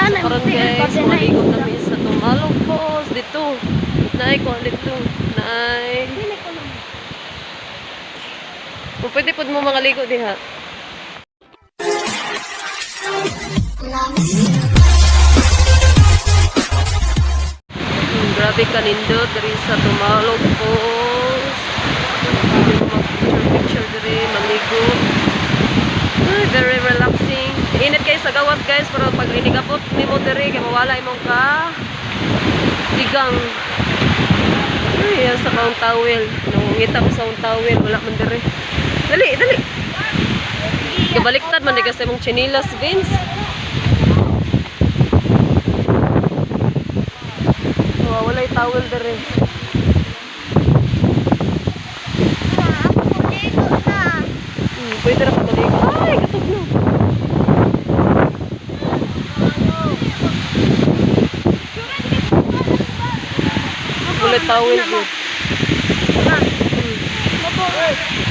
So karon, guys, maligo na mi sa Tumalog Falls dito. Naay ko dito. Naay. Kung pwede pod mo mga ligo diha. Grabe kanindot diri sa Tumalog Falls. Pwede mo mag-picture picture diri, maligo. Ay, very relaxing. Init kayo sa gawas, guys, pero pag inigabot nimo diri kay mawala imong ka igang. Ay, yan sa kaong towel. Nangungita ko sa akong towel, wala man diri. Dali, dali. Gabaliktad man di kasi mong chinilas, Vince. Oh, walay towel diri. Pwede ra pa maligo. Ay, katugno. Walay towel gud.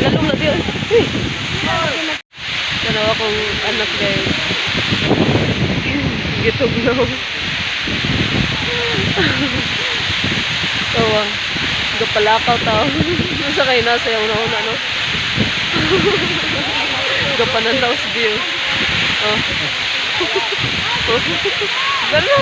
Lalom na diyan. Uy. Dalawa akong anak, guys. Gitugnaw. Tawa. Gapalakaw tao. Nasa kayo nasa yung una-una, no? Gapananaw sa view. Oh. Oh. Gala.